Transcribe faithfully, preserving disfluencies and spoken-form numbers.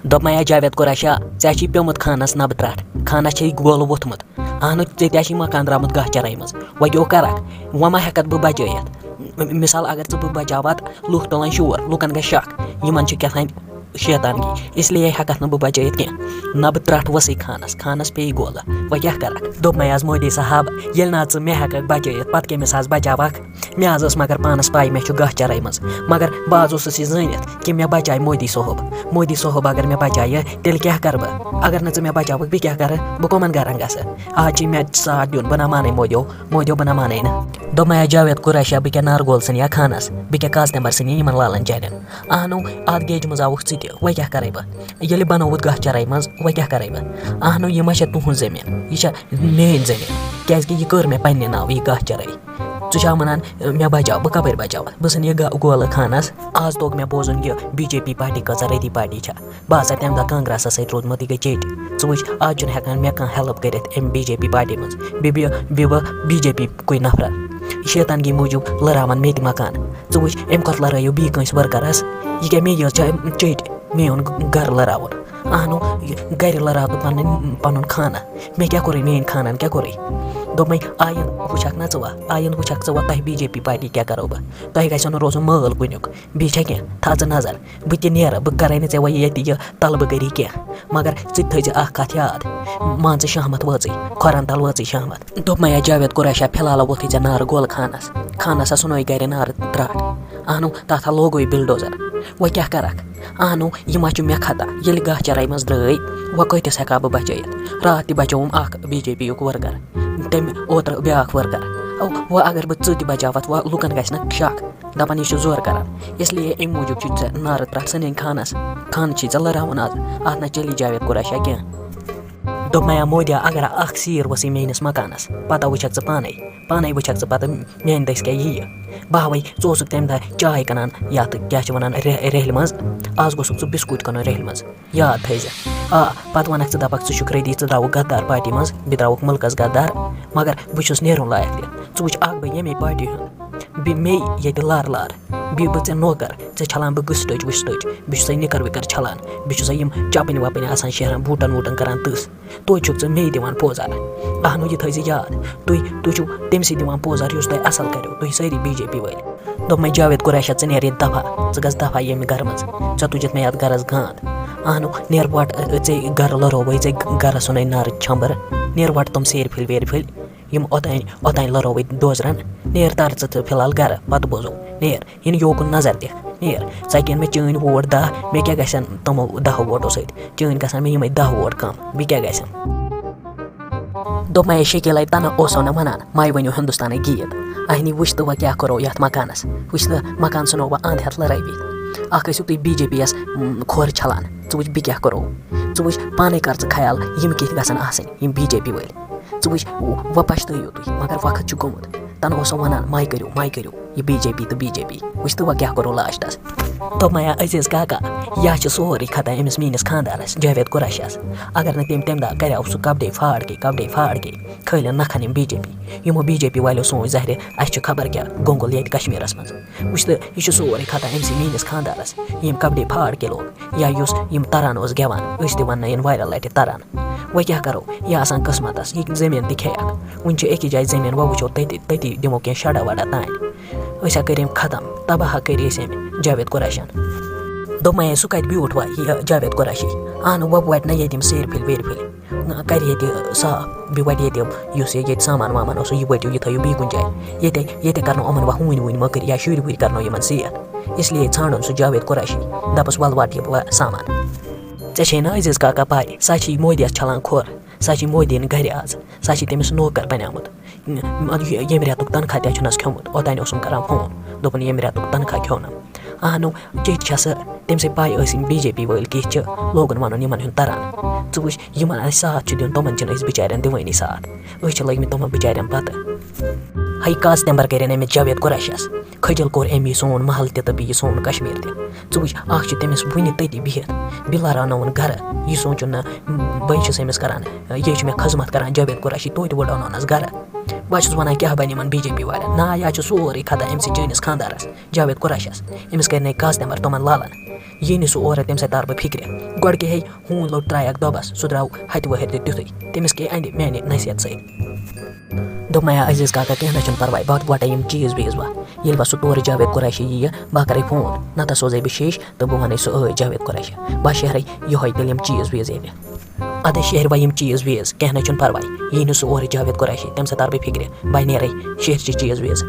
دوٚپمَے، "یا جاوید قریشا، ژےٚ چھُے پیوٚمُت خانَس نَبہٕ ترٛٹھ، خانَس چھے گولہٕ ووٚتھمُت۔ اہنُو، ژےٚ تہِ آسی مکان درٛامُت گاہ چرٲے منٛز۔ وۄنۍ کیٛاہ کَرَکھ؟ وۄنۍ ما ہٮ۪کَتھ بہٕ بچٲیِتھ؟ م-، مثال، اگر ژٕ بہٕ بچاوَتھ، لُکھ تُلَن شور، لُکَن گژھِ شک، یِمَن چھِ کیٛاہ تام شیطانگی، اس لیے ہٮ۪کَتھ نہٕ بہٕ بچٲیِتھ کینٛہہ۔" نَبہٕ ترٛٹھ ؤژھٕے خانَس، خانَس پیٚیہِ گولہٕ، وۄنۍ کیٛاہ کَرَکھ؟ دوٚپمَے، "از مودی صاحب، ییٚلہِ نہٕ ژٕ مےٚ ہٮ۪کَکھ بچٲیِتھ، پَتہٕ کٔمِس آز بچاوَکھ؟" مےٚ حظ ٲس مگر پانَس پَے، مےٚ چھُ گاہ چرٲے منٛز، مگر بہٕ حظ اوسُس یہِ زٲنِتھ کہِ مےٚ بچایہِ مودی صٲب۔ مودی صٲب اگر مےٚ بچایہِ، تیٚلہِ کیٛاہ کَرٕ بہٕ؟ اگر نہٕ ژٕ مےٚ بچاوَکھ، بہٕ کیٛاہ کَرٕ؟ بہٕ کَمَن گَرَن گژھٕ؟ آز چھِ مےٚ ساتھ دیُن، بہٕ نہ مانَے مودیو، مودیو بہٕ نہ مانَے نہٕ۔ دوٚپمَے، یا جاوید قریشا، بہٕ کیٛاہ نارگول سٕنٛدِ یا خانَس، بہٕ کیٛاہ قاسم بر سٕنٛدِ یِمَن لالَن چانٮ۪ن؟ اہنو، اَتھ گیجہِ منٛز آوُکھ ژٕ تہِ، وۄنۍ کیٛاہ کَرَے بہٕ؟ ییٚلہِ بنووُتھ گاہ چرٲے منٛز، وۄنۍ کیٛاہ کَرَے بہٕ؟ اہنو، یہِ ما چھےٚ تُہُنٛد زٔمیٖن، یہِ چھےٚ میٛٲنۍ زٔمیٖن، کیٛازِکہِ یہِ کٔر مےٚ پنٛنہِ ناوٕ یہِ گاہ چرٲے۔ ژٕ چھا وَنان، مےٚ بچاو، بہٕ کَپٲرۍ بچاوَتھ؟ بہٕ زَن یہِ گا-، گولہٕ خانَس۔ آز توٚگ مےٚ بوزُن، یہِ بی جے پی پارٹی کۭژاہ ردی پارٹی چھےٚ۔ بہٕ ہسا تَمہِ دۄہ کانگریسَس سۭتۍ روٗدمُت، یہِ گٔے چیٚٹۍ۔ ژٕ وٕچھ، آز چھُنہٕ ہٮ۪کان مےٚ کانٛہہ ہیلپ کٔرِتھ اَمہِ بی جے پی پارٹی منٛز۔ بیٚیہِ بیٚیہِ، بیٚیہِ بہٕ بی جے پی کُے نفرہ۔ شیطانگی موٗجوٗب لٔراوان مےٚ تہِ مکان۔ ژٕ وٕچھ، اَمہِ کھۄتہٕ لٔرٲیِو بیٚیہِ کٲنٛسہِ ؤرکَرَس۔ یہِ کیٛاہ مےٚ یٲژ چھا چیٚٹۍ میون گَرٕ لٔراوُن؟ اہنو، یہِ گَرِ لٔراو تہٕ پَنٕنۍ، پَنُن خانہ۔ مےٚ کیٛاہ کوٚرُے، میٛٲنۍ خانَن کیٛاہ کوٚرُے؟ دوٚپمَے، آیِنٛد وٕچھَکھ نہ ژٕ وۄنۍ، آیِنٛد وٕچھَکھ ژٕ وۄنۍ، تۄہہِ بی جے پی پارٹی کیٛاہ کَرو بہٕ؟ تۄہہِ گژھیو نہٕ روزُن مٲل کُنیُک۔ بیٚیہِ چھا کینٛہہ؟ تھاو ژٕ نظر، بہٕ تہِ نیرٕ، بہٕ کَرَے نہٕ ژےٚ وۄنۍ ییٚتہِ یہِ طلبہٕ گٔری کینٛہہ۔ مگر ژٕ تہِ تھٲیزِ اَکھ کَتھ یاد، مان ژٕ شہمت وٲژٕے، کھۄرَن تَل وٲژٕے شہمت۔ دوٚپمَے، یا جاوید قریشا، فِلحال ووٚتھُے ژےٚ نار گولہٕ خانَس۔ خانَس ہا ژھٕنوے گَرِ نارٕ ترٛٹھ۔ اہنو، تَتھ ہا لوگُے بلڈوزر۔ وۄنۍ کیٛاہ کَرَکھ؟ اہنو، یہِ ما چھُ مےٚ خطا؟ ییٚلہِ گاہ چرٲے منٛز درٛٲے، وۄنۍ کۭتِس ہٮ۪کہٕ ہا بہٕ بچٲیِتھ؟ راتھ تہِ بچووُم اَکھ بی جے پی یُک ؤرکَر، تٔمۍ اوترٕ بیٛاکھ ؤرکَر۔ او، وۄنۍ اگر بہٕ ژٕ تہِ بچاوَتھ، وۄنۍ لُکَن گژھِ نہ شک، دَپَن، یہِ چھُ زورٕ کران۔ اس لیے اَمہِ موٗجوٗب چھُ ژےٚ نارٕ ترٛٹھ ژھٕنٕنۍ خانَس۔ خانہٕ چھی ژےٚ لٔراوُن آز، اَتھ نہ چلی جاوید قریشا کینٛہہ۔ دوٚپمَے، یا مودیا، اگر اَکھ سیٖر ؤژھٕے میٛٲنِس مکانَس، پَتہٕ وٕچھَکھ ژٕ پانَے، پانَے وٕچھَکھ ژٕ پَتہٕ میٛانہِ دٔسۍ کیٛاہ یِیہِ۔ بہٕ ہاوَے، ژٕ اوسُکھ تَمہِ دۄہ چاے کٕنان یَتھ، کیٛاہ چھِ وَنان، رے-، ریٚہلہِ منٛز، آز گوٚژھُکھ ژٕ بِسکوٗٹ کٕنُن ریٚہلہِ منٛز۔ یاد تھٲیزِ۔ آ، پتہٕ ونکھ ژٕ، دپکھ، ژٕ چھُکھ ردی، ژٕ درٛاوُکھ غدار پارٹی منٛز، بیٚیہِ درٛاوُکھ مُلکس غدار۔ مگر بہٕ چھُس نیرُن لایق تہِ۔ ژٕ وٕچھ، اکھ بہٕ ییٚمے پارٹی ہُنٛد، بیٚیہِ مے ییٚتہِ لار لار، بیٚیہِ بہٕ ژےٚ نوکر، ژےٚ چھلان بہٕ گٕسٹٕج وٕسٹٕج، بہٕ چھُسے نِکر وِکر چھلان، بہٕ چھُسے یِم چپٕنۍ وپٕنۍ آسان شیران، بوٗٹن ووٗٹن کران تٕژھ۔ توتہِ چھُکھ ژٕ مے دِوان پوزار۔ اہنو، یہِ تھٲیزِ یاد، تُہۍ، تُہۍ چھِو تٔمسٕے دِوان پوزار یُس تۄہہِ اصل کریو، تُہۍ سٲری بی جے پی وٲلۍ۔ دوٚپمَے، جاوید قریشا، ژٕ نیر ییٚتہِ دفعہ، ژٕ گژھ دفعہ ییٚمہِ گرٕ منٛز، ژےٚ تُجتھ مےٚ یتھ گرس گانٛد۔ اہنو، نیر وٹ، ژے گرٕ لرووٕے، ژے گرس اوٚنے نارٕ چھمبر، نیر وٹ تِم سیرِ پھلۍ ویرِ پھلۍ، یِم اوٚتانۍ، اوٚتانۍ لرووٕے دوزرن۔ نیر تر ژٕ تہٕ فی الحال گرٕ، پتہٕ بوزو۔ نیر، یِنہٕ یوکُن نظر دِکھ۔ نیر، ژَکن مےٚ چٲنۍ ووٹ دَہ، مےٚ کیٛاہ گژھن تِمو دَہو ووٹو سۭتۍ؟ چٲنۍ گژھن مےٚ یِمَے دَہ ووٹ کم، بیٚیہِ کیٛاہ گژھن؟ دوٚپمَے، شکیٖلَے تَنہٕ اوسو نہٕ وَنان، مَے ؤنِو ہِندُستانٕکۍ گیٖت۔ اَہنی وٕچھ تہٕ وۄنۍ کیٛاہ کوٚرو یَتھ مکانَس؟ وٕچھ تہٕ مکان ژھٕنو وۄنۍ اَنٛد ہٮ۪تھ لَرٲوِتھ۔ اَکھ ٲسِو تُہۍ بی جے پی یَس، م، کھۄر چھَلان۔ ژٕ وٕچھ بہٕ کیٛاہ کوٚرو۔ ژٕ وٕچھ پانَے کر ژٕ خیال، یِم کِتھ گژھن آسٕنۍ، یِم بی جے پی وٲلۍ۔ ژٕ وٕچھ، وۄنۍ پَشتٲیِو تُہۍ، مگر وقت چھُ گوٚمُت۔ تَنہٕ اوسو وَنان، مَے کٔرِو، مَے کٔرِو، یہِ بی جے پی تہٕ بی جے پی۔ وٕچھ تہٕ وۄنۍ کیٛاہ کوٚرو لاسٹَس۔ دوٚپمَے، عزیز کاکا، یہِ چھُ سورُے خطا أمِس میٛٲنِس خانٛدارَس، جاوید قریشَس۔ اگر نہٕ تٔمۍ تَمہِ دۄہ کَریو سُہ کَپڈے فاڑ کے، کَپڈے فاڑ کے، کھٲلِن نَکھَن یِم بی جے پی۔ یِمو بی جے پی والیو سوٗنٛچ ظاہرِ، اَسہِ چھُ خبر کیٛاہ گوٚنٛگُل ییٚتہِ کشمیٖرَس منٛز۔ وٕچھ تہٕ، یہِ چھُ سورُے خطا أمۍ سٕے میٛٲنِس خانٛدارَس، یِم کَپڈے فاڑ کے لوگ۔ یا یُس یِم تران اوس گٮ۪وان، أسۍ تہِ وَننٲیِن واریاہ لَٹہِ تران۔ وۄنۍ کیٛاہ کَرو؟ یہِ آسان قٕسمَتَس، یہِ زٔمیٖن تہِ کھیٚیَکھ۔ وٕنہِ چھِ أکِس جایہِ زٔمیٖن، وۄنۍ وٕچھو تٔتی، تٔتی دِمو کینٛہہ شَڈا وَڈا تانۍ۔ أسۍ ہا کٔرۍ أمۍ ختم، تباہ ہا کٔرۍ أسۍ أمۍ جاوید قریشَن۔ دوٚپمَے، سُہ کَتہِ بیوٗٹھ وۄنۍ یہِ جاوید قریشی؟ اہنُو، وۄنۍ وَٹہِ نہ ییٚتہِ یِم سیرِ پھِلۍ ویرِ پھِلۍ۔ نہ، کَرِ ییٚتہِ صاف، بیٚیہِ وَٹہِ ییٚتہِ یُس یہِ ییٚتہِ سامان وامان اوسُ، یہِ ؤٹِو، یہِ تھٲیِو بیٚیہِ کُنہِ جایہِ۔ ییٚتہِ، ییٚتہِ کَرنو یِمَن وۄنۍ ہوٗنۍ ووٗنۍ مٔکٕرۍ یا شُرۍ وُرۍ کَرنو یِمَن سیف۔ اس لیے ژھانٛڈُن سُہ جاوید قریشی، دَپُس، وَلہٕ وَٹ یہِ بہٕ سامان۔ ژےٚ چھے نہ عزیز کاکا پَے، سۄ چھِ مودیَس چھَلان کھۄر، سۄ چھِ مودیَن گَرِ آز، سۄ چھِ تٔمِس نوکَر بَنیٛامُت۔ ییٚمہِ رٮ۪تُک تنخواہ تہِ چھُنَس کھیوٚمُت، اوٚتانۍ اوسُم کَران فون، دوٚپُن، ییٚمہِ رٮ۪تُک تنخواہ کھیوٚنَم۔ اہنُو، چِٹھۍ چھےٚ سۄ، تٔمۍ سٕے پَے ٲسۍ یِم بی جے پی وٲلۍ کِتھ چھِ، لوگُن وَنُن یِمَن ہُنٛد تَران۔ ژٕ وٕچھ، یِمَن اَسہِ ساتھ چھُ دیُن، تِمَن چھِنہٕ أسۍ بِچارٮ۪ن دِوٲنی ساتھ۔ أسۍ چھِ لٲگمٕتۍ تِمَن بِچارٮ۪ن پَتہٕ۔ ہَے قاسم تَمبَر کَرن أمِس جاوید قریشَس۔ خٔجِل کوٚر أمۍ یہِ سون محل تہِ تہٕ بیٚیہِ یہِ سون کشمیٖر تہِ۔ ژٕ وٕچھ، اَکھ چھُ تٔمِس وٕنہِ تٔتی بِہِتھ، بِلارا نووُن گَرٕ۔ یہِ سونٛچُن نہٕ، بہٕ چھُس أمِس کَران، یہِ چھُ مےٚ خدمت کَران جاوید قریشی، توتہِ وٕڈاونوونَس گَرٕ۔ بہٕ چھُس وَنان، کیٛاہ بَنہِ یِمَن بی جے پی والٮ۪ن؟ نہ، یہِ حظ چھُ سورُے خطا أمۍ سٕے چٲنِس خانٛدارَس۔ جاوید قریشَس، أمِس کَرِ نَے قاسم تِمَن لالَن۔ یی نہٕ سُہ اورٕ، تَمہِ سۭتۍ تَرٕ بہٕ فِکرِ۔ گۄڈٕ کیٛاہ ہے ہوٗن لوٚگ ترٛایَکھ دۄبَس، سُہ درٛاو ہَتہِ وُہَرِ تہِ تیُتھُے۔ تٔمِس کیٛاہ اَندِ میٛانہِ نصیحت سۭتۍ؟ دوٚپمَے، آ عزیز کاکا، کینٛہہ نہ چھُنہٕ پَرواے، بہٕ وَٹَے یِم چیٖز ویٖز وَ۔ ییٚلہِ وۄنۍ سُہ تورٕ جاوید قریشی یِیہِ، بہٕ کَرَے فون، نَتہٕ سوزَے بہٕ شیٖش تہٕ بہٕ وَنَے سُہ ٲدۍ جاوید قریشی۔ بہٕ شیرَے یِہوٚے تیٚلہِ یِم چیٖز ویٖز ییٚتہِ۔ اَدٕ شیرِ وۄنۍ یِم چیٖز ویٖز، کینٛہہ نہ چھُنہٕ پَرواے۔ یی نہٕ سُہ اورٕ جاوید قریشی، تَمہِ سۭتۍ تَرٕ بہٕ فِکرِ، بہٕ نیرَے شیرِ چہِ چیٖز ویٖز۔